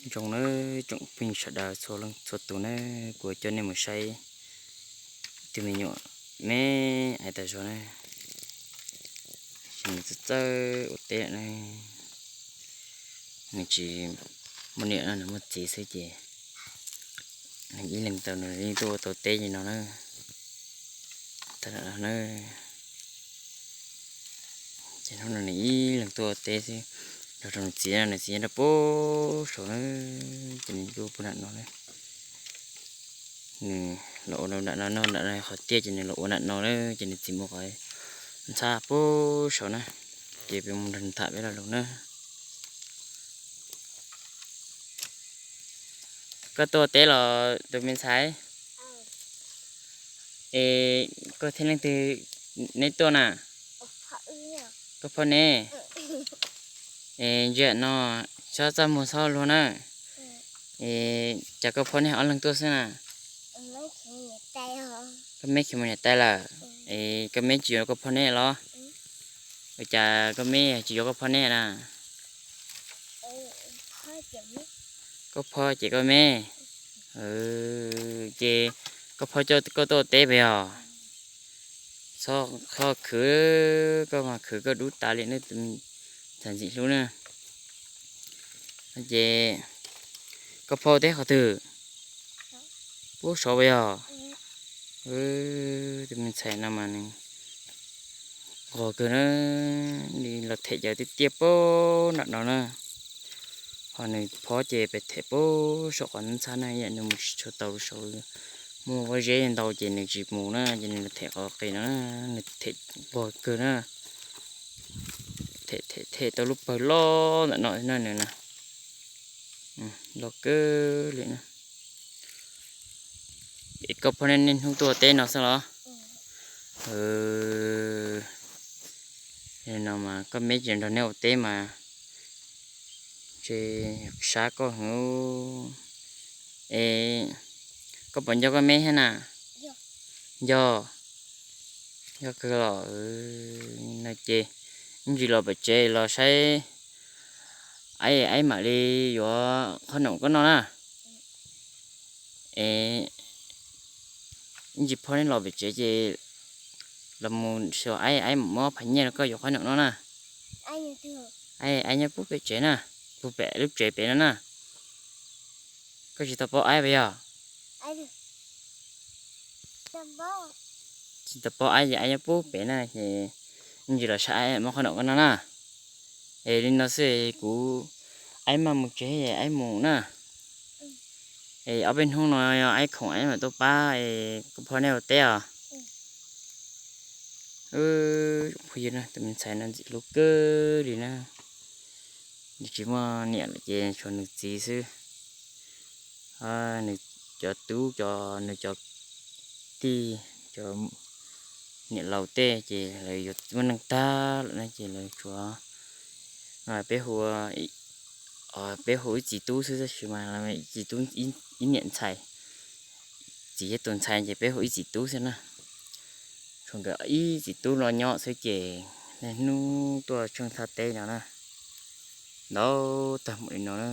Zoo na, tsoom phooj ywg sawv daws txhua leej txhua tus na, kuv coj nej mus saib tus me nyuam me ais tas zog na, nws txawj txawj ua teb lawm na. Nws tsis muaj niam no, nws muaj txiv xwb ces nws ib leeg tau nws li tuaj ua tau teb li no na. Tag na, ces hnub no nws ib leeg tuaj ua teb xwb, nrog rau nws txiv no, nws txiv nyob rau pem saud na, ces nws tuaj puag nram no na. Nws los ua nram no, nram no qhov tiaj ces nws los ua nram no na, ces nws txiv mus qhov ntxhab pem saud na, ces peb mus nrog nws tham peb lo lus na. Koj tuaj ua teb los tus me ntxhais? Es koj thiab leej twg neb tuaj na? Koj phob neb? Es ntsia no, txhob txaj muag txhob luag na. Es cas koj phob neb ob leeg tuaj xwb na? Koj meb khiav mus niam tais lawm, es koj meb tsis yuav koj phob neb los? Ua cas koj meb tsis yuav koj phob neb na? Koj phob ces koj meb. Ces koj phob coj koj tuaj ua teb puas yog? Txhob khwv, koj mas khwv koj dub tas li na, tus ntxhais ntxim hlub na. Ces koj phob ua teb qhov twg? Pem saud puas yog? Tus me ntxhais no mas nws nquag kawg na, nws los them cov tiaj tiaj pem nram no na. Ho nws phob ces pem them pem saum qhov ntxhab na, yam nws mus tsis tshua tau saud, muaj pob zeb ntau ces nws tsis mus na, ces nws los them qhov qis no, nws them nquag kawg na. Them them them tau lub pawg loj ntawm no na nws na, loj kawg li na. Es koj phob neb niaj hnub tuaj teb no xwb los? No mas koj meb tsis nrog neb ua teb mas, ntshe sab koj heev. Es koj puas nco koj meb thiab na? Nco, nco kawg los. No ces ib ntsis los pem tsev los saib aib, aib mam li yuav qhob noom koj noj na. Es ib ntsis phob neb los pem tsev ces los mus xyuas aib, aib mam muab phais nyiaj rau koj yuav qhob noom no na. Aib, aib nyob puag pem tsev na, puag pem lub tsev pem no na. Koj tsis tau paub aib puas yog? Tsis tau paub aib ces aib nyob puag pem na, ces ib ntsis los saib aib muab qhob noom koj noj na. Es li no xwb kuv, aib maj mus tsev es aib mus na. Es ob peb hnub no aib khoom aib mam tuaj pab es koj phob neb ua teb os. Phooj ywg, tus me ntxhais no ntxim hlub kawg li na. Nws tsis muaj niam lawm ces tshuav nws txiv xwb. Nws cov tub, cov, nws cov tij, cov niam laus tej ces lawv yuav muaj neej tag lawm na ces lawv tsuav, peb hu, peb hu ib txiv tub xwb tab sis mas ib txiv tub, ib niam ntxhais, txiv thiab tus ntxhais ces peb hu ib txiv tub xwb na. Tshuav nkawd ib txiv tub los nyob xwb ces niaj hnub tuaj tsheej thaj teb no na, ntau tag npaum li no na.